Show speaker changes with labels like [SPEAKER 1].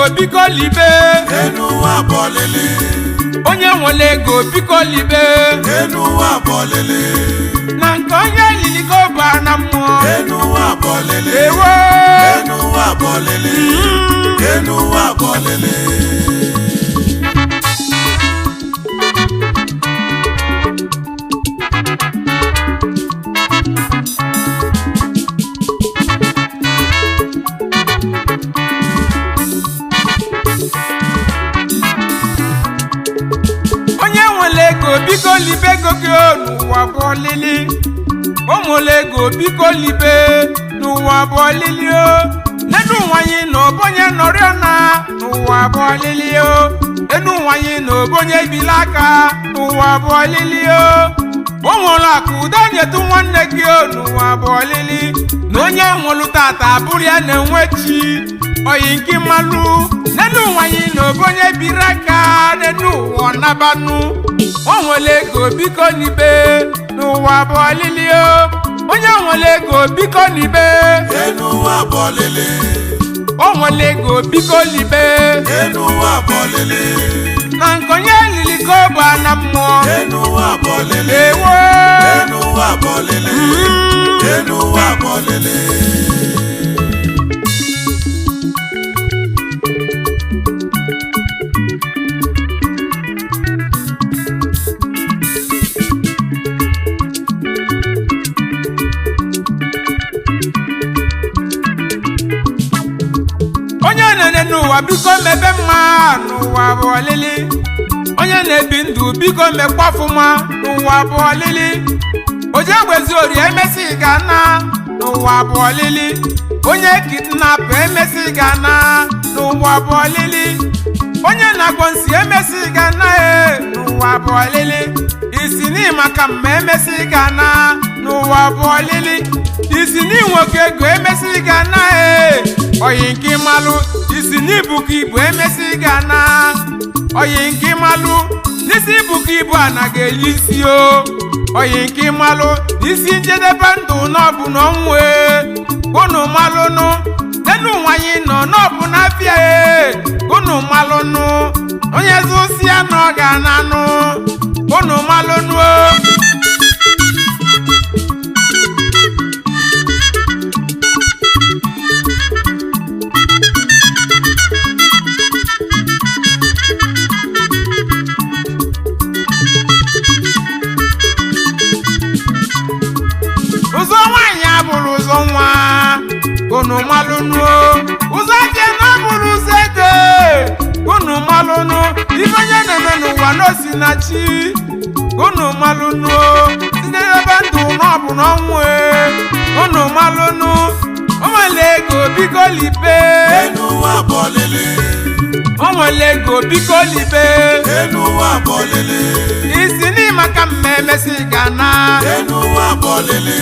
[SPEAKER 1] ego, biko libe.
[SPEAKER 2] Enu ụwa bụ ọlịlị.
[SPEAKER 1] Onye nwere ego, biko libe.
[SPEAKER 2] Enu ụwa bụ ọlịlị.
[SPEAKER 1] Na nke onye lili ka ọ bụ na mmụọ.
[SPEAKER 2] Enu ụwa bụ ọlịlị.
[SPEAKER 1] Ewo.
[SPEAKER 2] Enu ụwa bụ ọlịlị. Enu ụwa bụ ọlịlị.
[SPEAKER 1] Onye nwere ego, biko libe ego gị o, n'ụwa bụ ọlịlị. O nwere ego, biko libe, n'ụwa bụ ọlịlị o. N'enu ụwa anyị na obonye nọrịọ na n'ụwa bụ ọlịlị o. Enu ụwa anyị na obonye ebila aka n'ụwa bụ ọlịlị o. O nwere akụ udo nyetụ nwanne gị o, n'ụwa bụ ọlịlị. Na onye nwụrụ tata bụrụ ya na-enwe chi oyi nke mmalụ. N'enu ụwa anyị na obonye biri aka n'enu ụwa nabanụ. O nwere ego, biko n'ibe, n'ụwa bụ ọlịlị o. Onye nwere ego, biko n'ibe.
[SPEAKER 2] Enu ụwa bụ ọlịlị.
[SPEAKER 1] O nwere ego, biko libe.
[SPEAKER 2] Enu ụwa bụ ọlịlị.
[SPEAKER 1] Na nke onye lili ka ọ bụ na mmụọ.
[SPEAKER 2] Enu ụwa bụ ọlịlị.
[SPEAKER 1] Ewo.
[SPEAKER 2] Enu ụwa bụ ọlịlị. Enu ụwa bụ ọlịlị.
[SPEAKER 1] Onye na-ene n'ụwa, biko mebe mma, n'ụwa bụ ọlịlị. Onye na-ebi ndụ, biko mekwa ọfụma, n'ụwa bụ ọlịlị. Oje gbezi ori emesi ga na n'ụwa bụ ọlịlị. Onye kidnap emesi ga na n'ụwa bụ ọlịlị. Onye na-agwọ nsị emesi ga na e n'ụwa bụ ọlịlị. Isi n'ịmaka mma emesi ga na n'ụwa bụ ọlịlị. Isi n'inwoke ego emesi ga na e oyi nke mmalụ. Isi n'ibuka ibu emesi ga na oyi nke mmalụ. N'isi ibuka ibu anaghị eli isi o oyi nke mmalụ. N'isi njedebe ndụ n'ọbụ na ọnwụ e unu malụnụ. N'enu nwanyị nọ n'ọbụ n'afịa e unu malụnụ. Onye zụsịa na ọ ga nanụ unu malụnụ o. Ụzọ nwaanyị abụrụ ụzọ nwa, unu malụnụ. Ụzọ afịa na abụrụ ụzọ ego, unu malụnụ. Ife onye na-eme n'ụwa n'osi na chi, unu malụnụ. Site n'ebe ndụ n'ọbụ n'ọnwụ e unu malụnụ. O nwere ego, biko libe.
[SPEAKER 2] Enu ụwa bụ ọlịlị.
[SPEAKER 1] O nwere ego, biko libe.
[SPEAKER 2] Enu ụwa bụ ọlịlị.
[SPEAKER 1] Isi n'ịmaka mma emesi ga na.
[SPEAKER 2] Enu ụwa bụ ọlịlị.